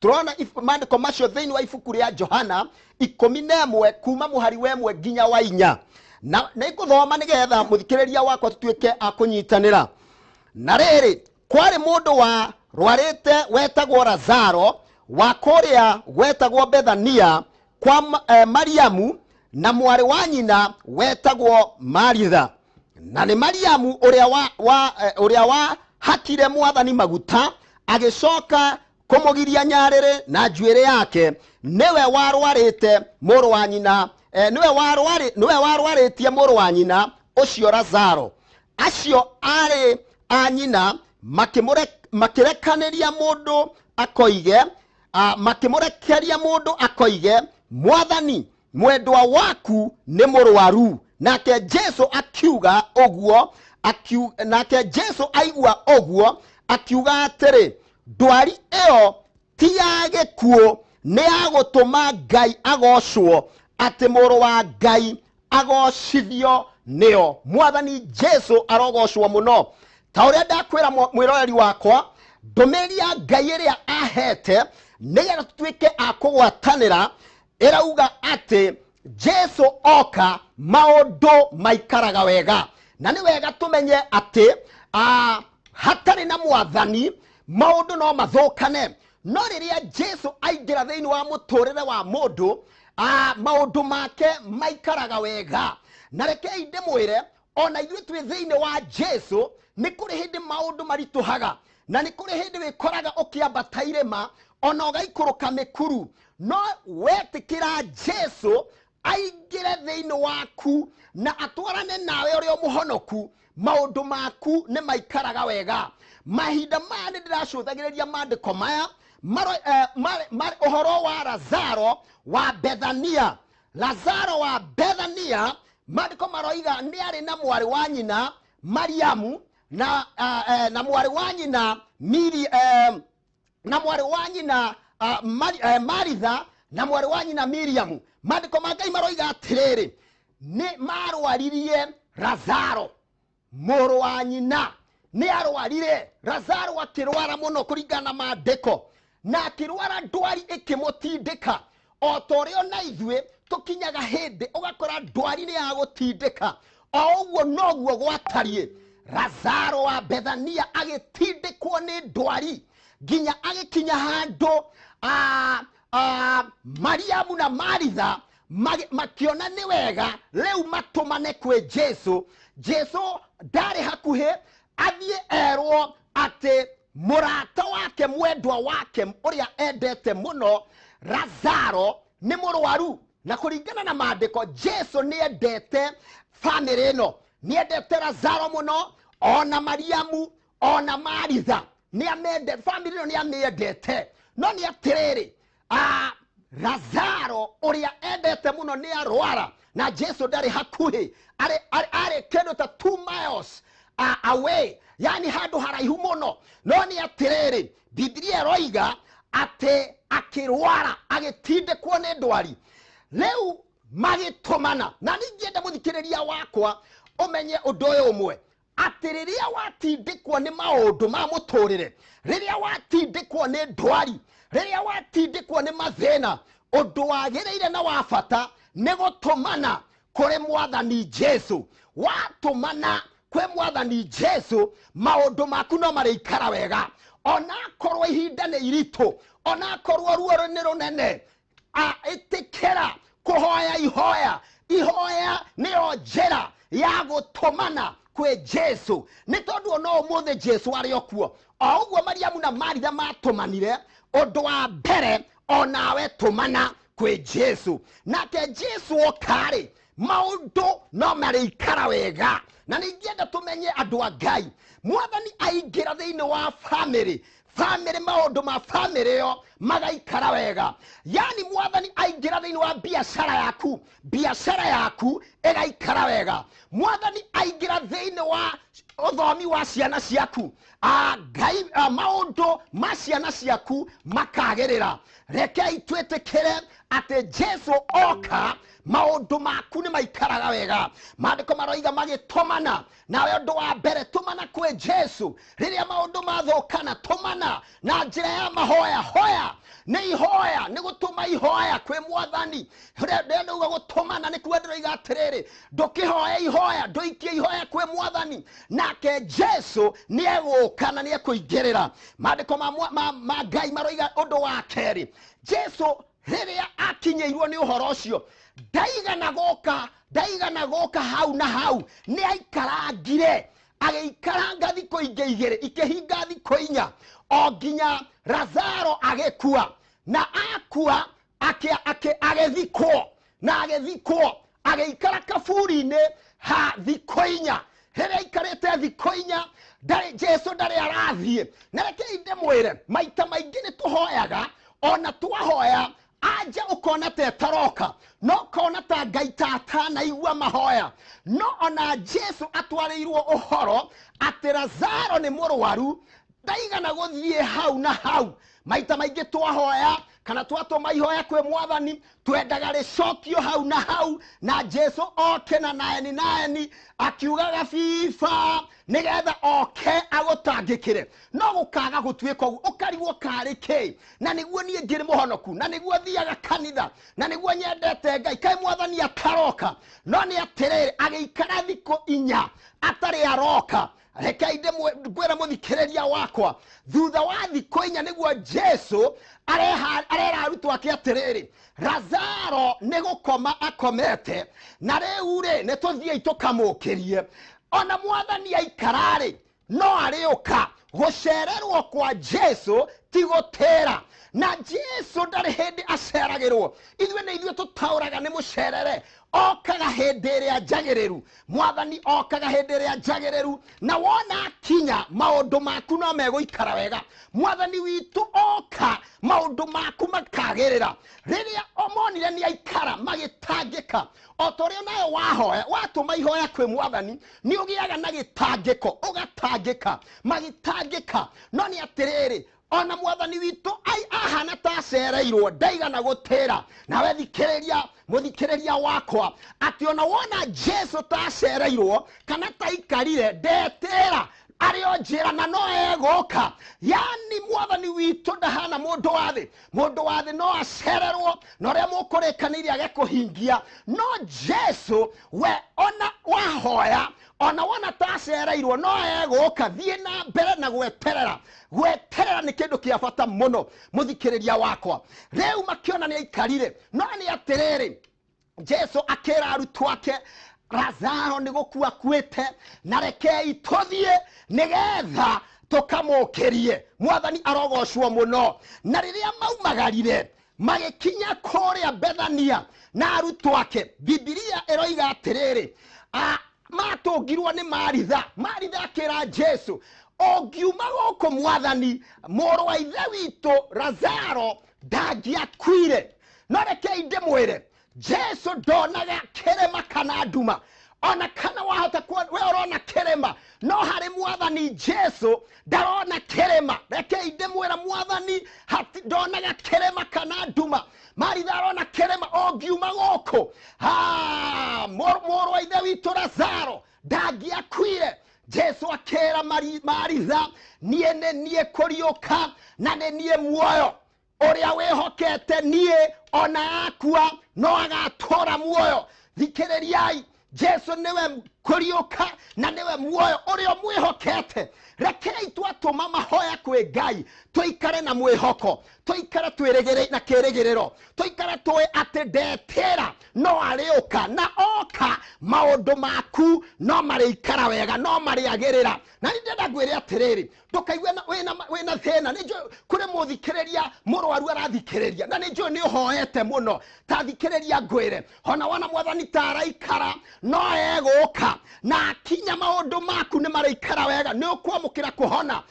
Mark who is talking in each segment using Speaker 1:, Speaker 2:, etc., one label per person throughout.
Speaker 1: Turona maandĩko macio thĩinĩ wa ibuku rĩa Johana 11 kuma mũhari wa 1 nginya wa 4. Na nĩngũthoma nĩgetha mũthikĩrĩria wakwa tũtuĩke a kũnyitanĩra. Na rĩrĩ, kwarĩ mũndũ wa rwarĩte wetagwo Lazaro wa kũrĩa gwetagwo Bethania kwa Mariamu na mwarĩ wa nyina wetagwo Maritha. Na nĩ Mariamu ũrĩa wa hakire mwathani maguta agĩcoka kũmũgiria nyarĩrĩ na njuĩrĩ yake, nĩwe warwarĩte mũrũ wa nyina, nĩwe warwarĩtie mũrũ wa nyina ũcio Lazaro. Acio arĩ a nyina makĩrekanĩria mũndũ akoige, makĩmũrekeria mũndũ akoige, Mwathani, mwendwa waku nĩ mũrwaru. Nake Jesu akiuga ũguo, nake Jesu aigua ũguo akiuga atĩrĩ, ndwari ĩyo ti ya gĩkuũ, nĩ ya gũtũma Ngai agocwo, atĩ mũrũ wa Ngai agocithio nĩyo. Mwathani Jesu arogocwo mũno. Ta ũrĩa ndakwĩra mwĩroreri wakwa, ndũmĩrĩri ya Ngai ĩrĩa ahete nĩgetha tũtuĩke a kũgwatanĩra ĩrauga atĩ Jesu oka maũndũ maikaraga wega. Na nĩ wega tũmenye atĩ hatarĩ na mwathani maũndũ no mathũkane. No rĩrĩa Jesu aingĩra thĩinĩ wa mũtũrĩre wa mũndũ, maũndũ make maikaraga wega. Na rekei ndĩmwĩre, ona ithuĩ twĩ thĩinĩ wa Jesu, nĩ kũrĩ hĩndĩ maũndũ maritũhaga, na nĩ kũrĩ hĩndĩ wĩkoraga ũkĩambata irĩma, ona ũgaikũrũka mĩkuru. No wetĩkĩra Jesu aingĩre thĩinĩ waku na atwarane nawe ũrĩ o mũhonoku, maũndũ maku nĩ maikaraga wega. Mahinda maya nĩ ndĩracũthagĩrĩria maandĩko maya, ũhoro wa Lazaro wa Bethania. Lazaro wa Bethania, maandĩko maroiga nĩ arĩ na mwarĩ wa nyina Mariamu na mwarĩ wa nyina Miri, na mwarĩ wa nyina Maritha na mwarĩ wa nyina Miriamu. Maandĩko ma Ngai maroiga atĩrĩrĩ, nĩ marwaririe Lazaro mũrũ wa nyina, nĩ arwarire. Lazaro akĩrwara mũno kũringana na maandĩko, na akĩrwara ndwari ĩkĩmũtindĩka. O ta ũrĩa ona ithuĩ tũkinyaga hĩndĩ ũgakora ndwari nĩ yagũtindĩka, o ũguo noguo gwatariĩ. Lazaro wa Bethania agĩtindĩkwo nĩ ndwari nginya agĩkinya handũ, Mariamu na Maritha makĩona nĩ wega rĩu matũmane kwĩ Jesu. Jesu ndarĩ hakuhĩ, athiĩ erwo atĩ mũrata wake, mwendwa wake ũrĩa endete mũno Lazaro nĩ mũrwaru. Na kũringana na maandĩko, Jesu nĩ endete bamĩrĩ ĩno, nĩ endete Lazaro mũno, ona Mariamu, ona Maritha, nĩ amende, bamĩrĩ ĩno nĩ amĩendete. No nĩ atĩrĩrĩ, Lazaro ũrĩa endete mũno nĩ arwara, na Jesu ndarĩ hakuhĩ, arĩ kĩndũ ta 2 miles away, yani handũ haraihu mũno. No nĩ atĩrĩrĩ, Biblia ĩroiga atĩ akĩrwara, agĩtindĩkwo nĩ ndwari. Rĩu magĩtũmana. Na ningĩenda mũthikĩrĩria wakwa ũmenye ũndũ ũyũ ũmwe, atĩ rĩrĩa watindĩkwo nĩ maũndũ ma mũtũrĩre, rĩrĩa watindĩkwo nĩ ndwari, rĩrĩa watindĩkwo nĩ mathĩna, ũndũ wagĩrĩire na wa bata nĩ gũtũmana kũrĩ mwathani Jesu. Watũmana kwĩ mwathani Jesu, maũndũ maku no marĩikara wega. Onakorwo ihinda nĩ iritũ, onakorwo ruo nĩ rũnene, ĩtĩkĩra kũhoya ihoya. Ihoya nĩyo njĩra ya gũtũmana kwĩ Jesu, nĩ tondũ ona ũmũthĩ Jesu arĩ o kuo. O ũguo Mariamu na Maritha matũmanire, ũndũ wa mbere onawe tũmana kwĩ Jesu. Nake Jesu oka-rĩ, maũndũ no marĩikara wega. Na ningĩenda tũmenye andũ a Ngai, mwathani aingĩra thĩinĩ wa bamĩrĩ, bamĩrĩ, maũndũ ma bamĩrĩ ĩyo magaikara wega. Yani mwathani aingĩra thĩinĩ wa biacara yaku, biacara yaku ĩgaikara wega. Mwathani aingĩra thĩinĩ wa Ũthomi wa ciana ciaku, Ngai, maũndũ ma ciana ciaku makagĩrĩra. Rekei twĩtĩkĩre atĩ Jesu oka maũndũ maku nĩ maikaraga wega. Maandĩko maroiga magĩtũmana. Nawe ũndũ wa mbere, tũmana kwĩ Jesu rĩrĩa maũndũ mathũkana. Tũmana na njĩra ya mahoya. Hoya nĩ ihoya, nĩ gũtũma ihoya kwĩ Mwathani. Rĩrĩa ndauga gũtũmana, nĩ kuga ndĩroiga atĩrĩrĩ, ndũkĩhoe ihoya, ndũikie ihoya kwĩ Mwathani, nake Jesu nĩ egũka na nĩ ekũingĩrĩra. Maandĩko ma Ngai maroiga ũndũ wa kerĩ, Jesu rĩrĩa akinyĩirwo nĩ ũhoro ũcio, ndaigana gũka, ndaigana gũka hau na hau, nĩ aikarangire, agĩikaranga thikũ ingĩ 2, ikĩhinga thikũ 4, o nginya Lazaro agĩkua. Na akua agĩthikwo, na agĩthikwo agĩikara kaburi-inĩ ha thikũ 4. Rĩrĩa aikarĩte thikũ 4, Jesu ndarĩ arathiĩ. Na rekei ndĩmwĩre, maita maingĩ nĩ tũhoyaga, ona twahoya anja ũkona ta ĩtaroka, no ũkona ta Ngai ta atanaigua mahoya. No ona Jesu atwarĩirwo ũhoro atĩ Lazaro nĩ mũrwaru, ndaigana gũthiĩ hau na hau. Maita maingĩ twahoya kana twatũma ihoya kwĩ Mwathani, twendaga rĩcokio hau na hau, na Jesu oke na naeni naeni akiugaga biba nĩgetha oke agũtangĩkĩre. No gũkaga gũtuĩka ũguo, ũkarigwo karĩ kĩ? Na nĩguo niĩ ngĩrĩ mũhonoku, na nĩguo thiaga kanitha, na nĩguo nyendete Ngai, kaĩ Mwathani ataroka? No nĩ atĩrĩrĩ, agĩikara thikũ 4 atarĩ aroka. Rekei ngwĩre mũthikĩrĩria wakwa, thutha wa thikũ 4 nĩguo Jesu arera arutwo ake atĩrĩrĩ, Lazaro nĩ gũkoma akomete, na rĩu rĩ, nĩ tũthiĩi tũkamũkĩrie. Ona Mwathani aikararĩ, no arĩũka. Gũcererwo kwa Jesu ti gũtĩra, na Jesu ndarĩ hĩndĩ aceragĩrwo. Ithuĩ nĩ ithuĩ tũtaũraga nĩ mũcerere. Okaga hĩndĩ ĩrĩa njagĩrĩru. Mwathani okaga hĩndĩ ĩrĩa njagĩrĩru, na wona akinya maũndũ maku no megũikara wega. Mwathani witũ oka maũndũ maku makagĩrĩra. Rĩrĩa omonire nĩ aikara magĩtangĩka, o ta ũrĩa nawe wahoya, watũma ihoya kwĩ Mwathani, nĩ ũgĩaga na gĩtangĩko, ũgatangĩka, magĩtangĩka. No nĩ atĩrĩrĩ, ona Mwathani witũ ahana ta acereirwo, ndaigana gũtĩra. Nawe thikĩrĩria, mũthikĩrĩria wakwa, atĩ ona wona Jesu ta acereirwo kana ta aikarire, ndetĩra, arĩ o njĩra na no egũka. Yani Mwathani witũ ndahana mũndũ wa thĩ. Mũndũ wa thĩ no acererwo na ũrĩa mũkũrĩkanĩire age kũhingia, no Jesu we ona wahoya, ona wona ta acereirwo, no egũka. Thiĩ na mbere na gweterera. Gweterera nĩ kĩndũ kĩa bata mũno, mũthikĩrĩria wakwa. Rĩu makĩona nĩ aikarire, no nĩ atĩrĩrĩ, Jesu akĩra arutwo ake, Lazaro nĩ gũkua akuĩte, na rekei tũthiĩ nĩgetha tũkamũkĩrie. Mwathani arogocwo mũno. Na rĩrĩa maumagarire magĩkinya kũrĩa Bethania na arutwo ake, Bibilia ĩroiga atĩrĩrĩ, matũngirwo nĩ Maritha. Maritha akĩra Jesu, ũngiuma gũkũ Mwathani, mũrũ wa ithe witũ Lazaro ndangĩakuire. No rekei ndĩmwĩre, Jesu ndonaga kĩrĩma kana nduma. Ona kana wahota we ũrona kĩrĩma, no harĩ Mwathani Jesu ndarona kĩrĩma. Rekei ndĩmwĩre, Mwathani ndonaga kĩrĩma kana nduma. Maritha arona kĩrĩma, ũngiuma gũkũ, mũrũ wa ithe witũ Lazaro ndangĩakuire. Jesu akĩra Maritha, niĩ nĩ niĩ kũriũka na nĩ niĩ muoyo. Ũrĩa wĩhokete niĩ ona akua no agatũũra muoyo. Thikĩrĩriai, Jesu nĩwe kũriũka na nĩwe muoyo. Ũrĩa ũmwĩhokete, rekei twatũma mahoya kwĩ Ngai, tũikare na mwĩhoko, tũikare twĩrĩgĩrĩ na kĩrĩgĩrĩro, tũikare tũĩ atĩ ndetĩra no arĩũka, na oka maũndũ maku no marĩikara wega, no marĩagĩrĩra. Na nĩ ndĩrenda ngwĩre atĩrĩrĩ, ndũkaigue wĩna thĩna. Nĩ njũĩ kũrĩ mũthikĩrĩria mũrwaru arathikĩrĩria, na nĩ njũĩ nĩ ũhoete mũno. Ta thikĩrĩria ngwĩre, ona wona Mwathani ta araikara, no egũka na akinya maũndũ maku nĩ marĩikara wega. Nĩ ũkwamũkĩra kũhona.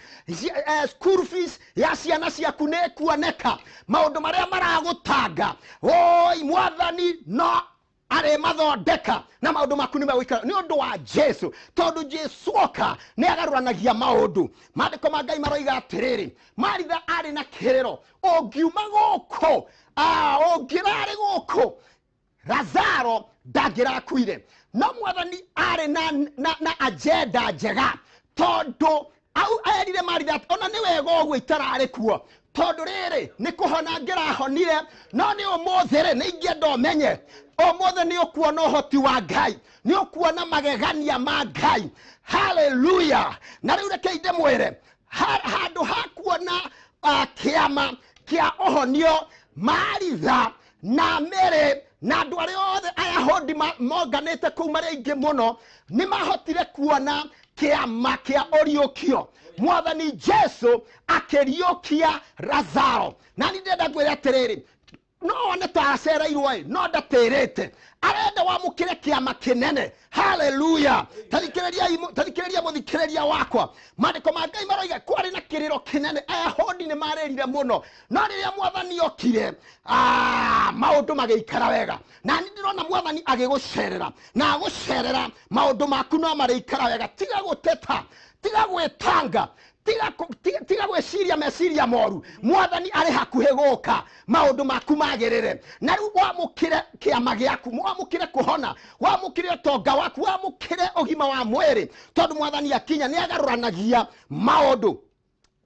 Speaker 1: School fees ya ciana ciaku nĩ ĩkuoneka. Maũndũ marĩa maragũtanga, oi Mwathani no Arĩmathondeka na maũndũ maku nĩ megũikara nĩ ũndũ wa Jesu, tondũ Jesu oka nĩ agarũranagia maũndũ. Maandĩko ma Ngai maroiga atĩrĩrĩ, Maritha arĩ na kĩrĩro, ũngiuma gũkũ, ũngĩrarĩ gũkũ, Lazaro ndangĩrakuire. No mwathani arĩ na agenda njega, tondũ au erire Maritha atĩ ona nĩ wega ũguo itararĩ kuo, tondũ rĩrĩ nĩ kũhona ngĩrahonire, no nĩ ũmũthĩ rĩ nĩ ingĩenda ũmenye ũmũthĩ nĩ ũkuona ũhoti wa Ngai, nĩ ũkuona magegania ma Ngai. Haleluya! Na rĩu rekei ndĩmwĩre, handũ ha kuona kĩama kĩa ũhonio, Maritha na Mary na andũ arĩa othe Ayahudi monganĩte kũu marĩ aingĩ mũno, nĩ mahotire kuona kĩama kĩa ũriũkio. Mwathani Jesu akĩriũkia Lazaro. Na niĩ ndĩrenda ngwĩre atĩrĩrĩ, no one ta acereirwo ĩ, no ndatĩrĩte, arenda wamũkĩre kĩama kĩnene. Haleluya! Tathikĩrĩria mũthikĩrĩria wakwa, maandĩko ma Ngai maroiga kwarĩ na kĩrĩro kĩnene, Ayahudi nĩ marĩrire mũno, no rĩrĩa mwathani okire, maũndũ magĩikara wega. Na niĩ ndĩrona mwathani agĩgũcerera, na agũcerera maũndũ maku no marĩikara wega. Tiga gũteta, tiga gwĩtanga, tiga gwĩciria meciria moru. Mwathani arĩ hakuhĩ gũka, maũndũ maku magĩrĩre. Na rĩu wamũkĩre kĩama gĩaku, wamũkĩre kũhona, wamũkĩre ũtonga waku, wamũkĩre ũgima wa mwĩrĩ, tondũ mwathani akinya nĩ agarũranagia maũndũ.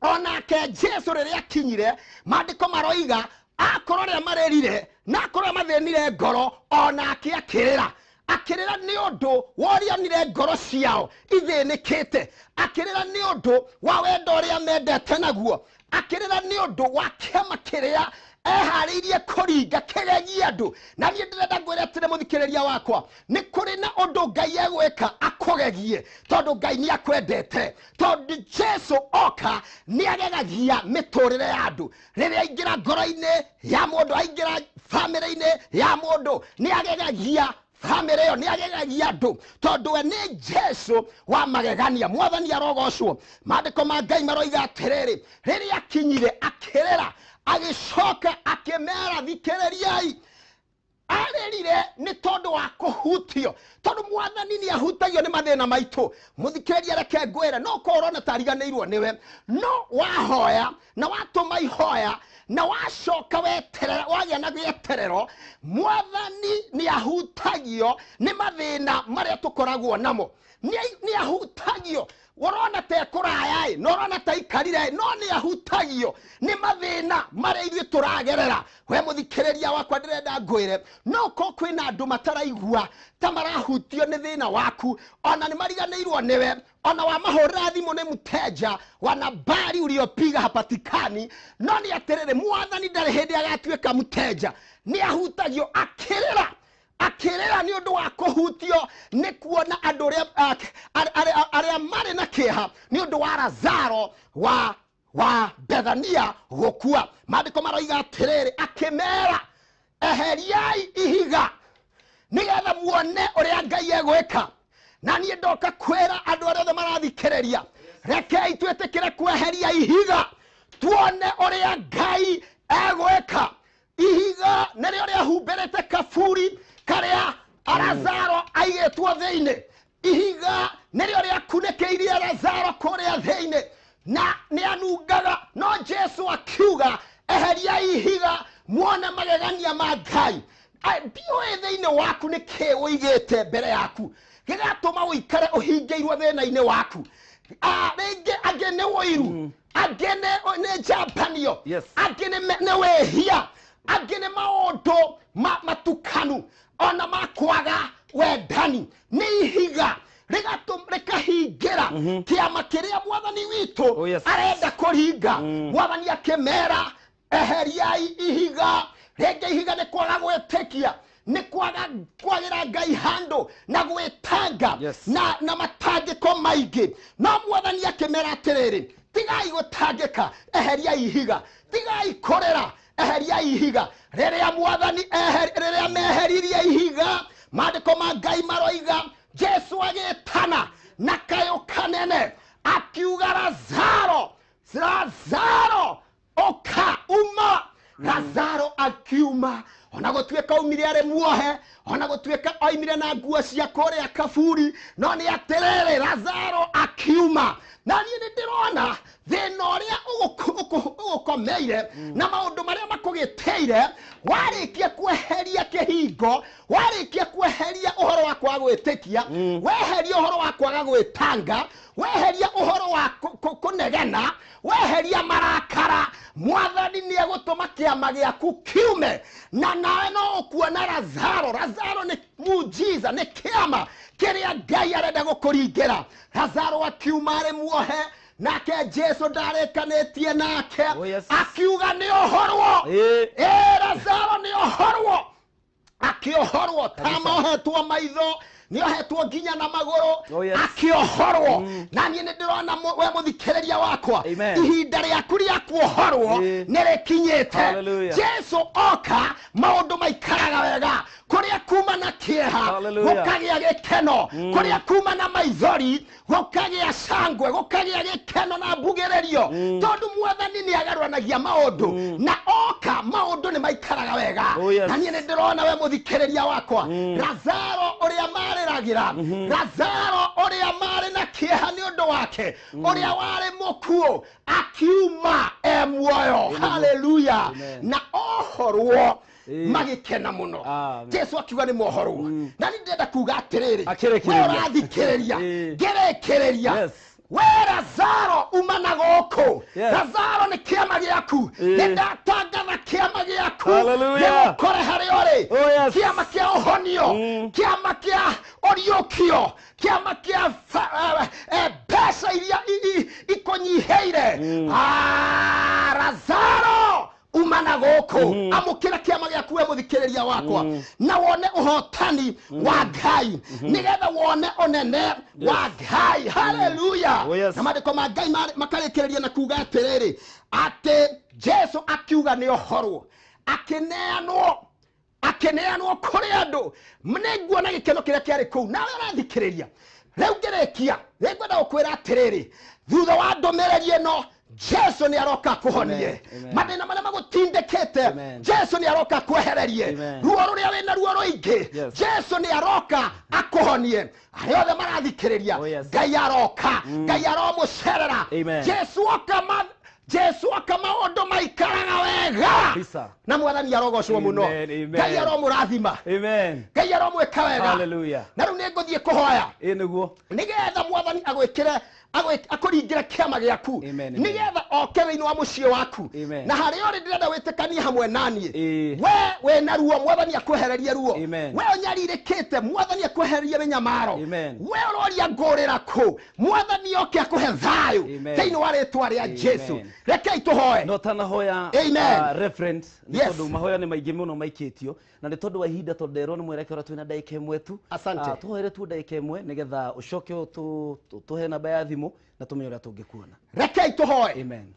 Speaker 1: Onake Jesu rĩrĩa akinyire, maandĩko maroiga akorwo rĩrĩa marĩrire na akorwo rĩrĩa mathĩnire ngoro, onake akĩrĩra. Akĩrĩra nĩ ũndũ wa ũrĩa onire ngoro ciao ithĩnĩkĩte, akĩrĩra nĩ ũndũ wa wendo ũrĩa mendete naguo, akĩrĩra nĩ ũndũ wa kĩama kĩrĩa eharĩirie kũringa kĩgegie andũ. Na niĩ ndĩrenda ngwĩre atĩrĩ mũthikĩrĩria wakwa, nĩ kũrĩ na ũndũ Ngai egwĩka akũgegie, tondũ Ngai nĩ akwendete, tondũ Jesu oka nĩ agegagia mĩtũrĩre ya andũ. Rĩrĩa aingĩra ngoro-inĩ ya mũndũ, aingĩra bamĩrĩ-inĩ ya mũndũ, nĩ agegagia bamĩrĩ ĩyo, nĩ agegagia andũ, tondũ we nĩ Jesu wa magegania. Mwathani arogocwo. Maandĩko ma Ngai maroiga atĩrĩrĩ, rĩrĩa akinyire akĩrĩra, agĩcoka akĩmera, thikĩrĩriai. Arĩrire nĩ tondũ wa kũhutio, tondũ mwathani nĩ ahutagio nĩ mathĩna maitũ. Mũthikĩrĩria, reke ngwĩre, no ũkorwo ũrona ta ariganĩirwo nĩwe, no wahoya na watũma ihoya na wacoka weterera, wagĩa na gĩeterero, mwathani nĩ ahutagio nĩ mathĩna marĩa tũkoragwo namo. Nĩ ahutagio. Ũrona ta ekũraya ĩ, na ũrona ta aikarire ĩ, no nĩ ahutagio nĩ mathĩna marĩa ithuĩ tũragerera. We mũthikĩrĩria wakwa, ndĩrenda ngwĩre, no ũkorwo kwĩna andũ mataraigua ta marahutio nĩ thĩna waku, ona nĩ mariganĩirwo nĩwe, ona wamahũrĩra thimũ nĩ mteja wa nambari uliopiga hapatikani, no nĩ atĩrĩrĩ, mwathani ndarĩ hĩndĩ agatuĩka mteja. Nĩ ahutagio. Akĩrĩra, akĩrĩra nĩ ũndũ wa kũhutio nĩ kuona andũ arĩa marĩ na kĩeha nĩ ũndũ wa Lazaro wa Bethania gũkua. Maandĩko maroiga atĩrĩrĩ, akĩmera, eheriai ihiga nĩgetha muone ũrĩa Ngai egwĩka. Na niĩ ndoka kwĩra andũ arĩa othe marathikĩrĩria, rekei twĩtĩkĩre kweheria ihiga tuone ũrĩa Ngai egwĩka. Ihiga nĩrĩo rĩahumbĩrĩte kaburi karĩa Lazaro aigĩtwo thĩinĩ. Ihiga nĩrĩo rĩakunĩkĩirie Lazaro kũrĩa thĩinĩ, na nĩanungaga, no Jesu akiuga, eheriai ihiga muone magegania ma Ngai. Ndiũĩ thĩinĩ waku nĩ kĩĩ ũigĩte mbere yaku gĩgatũma ũikare ũhingĩirwo thĩna-inĩ waku. Rĩngĩ angĩ nĩ ũiru, angĩ nĩ njambanio, angĩ nĩ wĩhia, angĩ nĩ maũndũ matukanu ona ma kwaga wendani. Nĩ ihiga rĩkahingĩra kĩama kĩrĩa mwathani witũ arenda kũringa. Mwathani akĩmera, eheriai ihiga. Rĩngĩ ihiga nĩ kwaga gwĩtĩkia, nĩ kwaga kwagĩra Ngai handũ na gwĩtanga na matangĩko maingĩ. No mwathani akĩmera atĩrĩrĩ, tigai gũtangĩka, eheriai ihiga, tigai kũrĩra, eheriai ihiga. Rĩrĩa mwathani rĩrĩa meheririe ihiga, maandĩko ma Ngai maroiga Jesu agĩtana na kayũ kanene akiuga, Lazaro, Lazaro, oka uma. Lazaro akiuma Ona gũtuĩka aumire arĩ muohe, ona gũtuĩka oimire na nguo cia kũrĩa kaburi, no nĩ atĩrĩrĩ, Lazaro akiuma. Na niĩ nĩ ndĩrona thĩna ũrĩa ũgũkomeire na maũndũ marĩa makũgĩtĩire, warĩkia kweheria kĩhingo, warĩkia kweheria ũhoro wa kwaga gwĩtĩkia, weheria ũhoro wa kwaga gwĩtanga, weheria ũhoro wa kũnegena, weheria marakara, mwathani nĩ egũtũma kĩama gĩaku kiume. Na nawe no ũkuona Lazaro. Lazaro nĩ muujiza, nĩ kĩama kĩrĩa Ngai arenda gũkũringĩra. Lazaro akiuma arĩ muohe, nake Jesu ndarĩkanĩtie nake.
Speaker 2: Oh, yes.
Speaker 1: Akiuga nĩ ohorwo.
Speaker 2: Ĩĩ.
Speaker 1: Lazaro nĩ ohorwo, akĩohorwo ta mohetwo maitho, nĩohetwo nginya na magũrũ.
Speaker 2: Oh, yes.
Speaker 1: Akĩohorwo. Na niĩ nĩ ndĩrona we mũthikĩrĩria wakwa,
Speaker 2: Amen.
Speaker 1: ihinda rĩaku rĩa kuohorwo nĩ rĩkinyĩte.
Speaker 2: Hallelujah.
Speaker 1: Jesu oka, maũndũ maikaraga wega. Kũrĩa kuma na kĩeha
Speaker 2: Hallelujah.
Speaker 1: gũkagĩa gĩkeno, kũrĩa kuma na maithori gũkagĩa cangwe, gũkagĩa gĩkeno na mbugĩrĩrio, tondũ mwathani nĩ agarũranagia maũndũ, na oka maũndũ nĩ maikaraga wega.
Speaker 2: Oh, yes.
Speaker 1: Na niĩ nĩ ndĩrona we mũthikĩrĩria wakwa, Lazaro ũrĩa marĩragĩra, Lazaro ũrĩa marĩ na kĩeha nĩ ũndũ wake, ũrĩa warĩ mũkuũ akiuma e muoyo. Haleluya.
Speaker 2: Amen.
Speaker 1: Na ohorwo
Speaker 2: Ĩĩ.
Speaker 1: magĩkena mũno.
Speaker 2: Amen.
Speaker 1: Jesu akiuga nĩ mohorwo. Na nĩ ndĩrenda kuga atĩrĩrĩ,
Speaker 2: Akĩrĩkĩrĩria.
Speaker 1: we ũrathikĩrĩria,
Speaker 2: Ĩĩ.
Speaker 1: ngĩrĩkĩrĩria,
Speaker 2: Yes.
Speaker 1: we Lazaro uma na gũkũ.
Speaker 2: Yes.
Speaker 1: Lazaro nĩ kĩama gĩaku.
Speaker 2: Ĩĩ.
Speaker 1: Nĩ ndatangatha kĩama gĩaku
Speaker 2: Hallelujah.
Speaker 1: gĩgũkore harĩa ũrĩ.
Speaker 2: Oh, yes.
Speaker 1: Kĩama kĩa ũhonio, kĩama kĩa ũriũkio, kĩama kĩa mbeca iria ikũnyihĩire. Lazaro uma na gũkũ. Amũkĩra kĩama gĩaku we mũthikĩrĩria wakwa, na wone ũhotani wa Ngai, nĩgetha wone ũnene wa Ngai. Haleluya.
Speaker 2: Oh, yes.
Speaker 1: Na maandĩko ma Ngai makarĩkĩrĩria na kuga atĩrĩrĩ, atĩ Jesu akiuga nĩ ohorwo, akĩneanwo, akĩneanwo kũrĩ andũ. Nĩ nguona gĩkeno kĩrĩa kĩarĩ kũu. Nawe ũrathikĩrĩria rĩu, ngĩrĩkia nĩngwenda gũkwĩra atĩrĩrĩ, thutha wa ndũmĩrĩri ĩno, Jesu nĩ aroka akũhonie.
Speaker 2: Amen. Amen.
Speaker 1: Mathĩna marĩa magũtindĩkĩte,
Speaker 2: Amen.
Speaker 1: Jesu nĩ aroka akwehererie.
Speaker 2: Amen.
Speaker 1: Ruo rũrĩa wĩna ruo rũingĩ,
Speaker 2: Yes.
Speaker 1: Jesu nĩ aroka akũhonie. Arĩa othe marathikĩrĩria,
Speaker 2: Oh, yes.
Speaker 1: Ngai aroka, Ngai aromũcerera.
Speaker 2: Amen.
Speaker 1: Jesu oka Jesu oka maũndũ maikaraga wega.
Speaker 2: Kabisa.
Speaker 1: Na mwathani arogocwo mũno.
Speaker 2: Amen, amen.
Speaker 1: Ngai aromũrathima.
Speaker 2: Amen.
Speaker 1: Ngai aromwĩka wega.
Speaker 2: Hallelujah.
Speaker 1: Na rĩu nĩ ngũthiĩ kũhoya
Speaker 2: Ĩĩ nĩguo.
Speaker 1: nĩgetha mwathani agwĩkĩre, akũringĩre kĩama gĩaku,
Speaker 2: Amen, amen.
Speaker 1: nĩgetha oke thĩinĩ wa mũciĩ waku.
Speaker 2: Amen.
Speaker 1: Na harĩa ũrĩ, ndĩrenda wĩtĩkanie hamwe naniĩ.
Speaker 2: Ĩĩ.
Speaker 1: We wĩna ruo, mwathani akwehererie ruo.
Speaker 2: Amen.
Speaker 1: We ũnyarirĩkĩte, mwathani akwehererie mĩnyamaro.
Speaker 2: Amen.
Speaker 1: We ũroria ngũrĩra kũ, mwathani oke akũhe thayũ
Speaker 2: Amen.
Speaker 1: thĩinĩ wa rĩtwa rĩa
Speaker 2: Amen.
Speaker 1: Jesu. Rekei tũhoe.
Speaker 2: No tanahoya.
Speaker 1: Amen.
Speaker 2: Reverend, nĩ
Speaker 1: Yes.
Speaker 2: tondũ mahoya nĩ maingĩ mũno maikĩtio, na nĩ tondũ wa ihinda, tondũ nderwo nĩ mwerekero twĩna ndagĩka ĩmwe tu.
Speaker 1: Asante.
Speaker 2: Tũhoere tu ndagĩka ĩmwe nĩgetha ũcoke tũhe namba ya thimũ na tũmenye ũrĩa tũngĩkuona.
Speaker 1: Rekei tũhoe.
Speaker 2: Amen.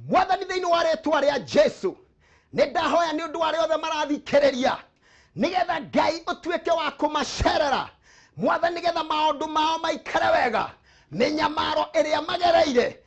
Speaker 1: Mwathani, thĩinĩ wa rĩtwa rĩa Jesu, nĩ ndahoya nĩ ũndũ wa arĩa othe marathikĩrĩria, nĩgetha Ngai ũtuĩke wa kũmacerera, mwathani, nĩgetha maũndũ mao maikare wega, mĩnyamaro ĩrĩa magereire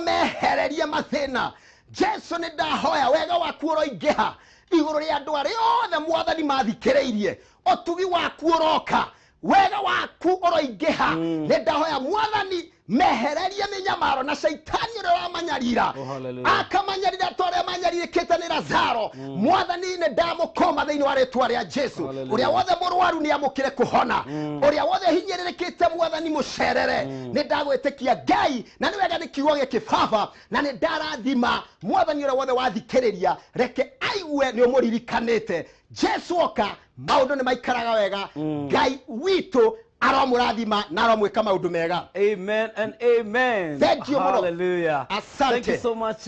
Speaker 1: ũmehererie mathĩna. Jesu, nĩ ndahoya wega waku ũroingĩha igũrũ rĩa andũ arĩa othe, mwathani, mathikĩrĩirie. Ũtugi waku ũroka, wega waku ũroingĩha. Nĩ ndahoya, mwathani, mehererie mĩnyamaro na caitani ũrĩa ũramanyarira.
Speaker 2: Oh, hallelujah.
Speaker 1: Akamanyarira ta ũrĩa manyarirĩkĩte nĩ Lazaro. Mwathani, nĩ ndamũkoma thĩinĩ wa rĩtwa rĩa Jesu.
Speaker 2: Hallelujah.
Speaker 1: Ũrĩa wothe mũrwaru nĩ amũkĩre kũhona, ũrĩa wothe hinyĩrĩrĩkĩte, mwathani, mũcerere. Nĩ ndagwĩtĩkia Ngai, na nĩ wega nĩ kiugo gĩkĩ baba, na nĩ ndarathima mwathani ũrĩa wothe wathikĩrĩria, reke aigue nĩ ũmũririkanĩte. Jesu oka, maũndũ nĩ maikaraga wega. Ngai witũ aromũrathima na aromwĩka maũndũ mega.
Speaker 2: Amen and amen.
Speaker 1: Thank you mũno.
Speaker 2: Hallelujah.
Speaker 1: Asante.
Speaker 2: Thank you so much,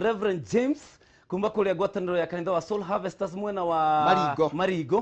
Speaker 2: Reverend James kuma kũrĩa ngwatanĩro ya kanitha wa Soul Harvesters mwena wa
Speaker 1: Marigo.
Speaker 2: Marigo.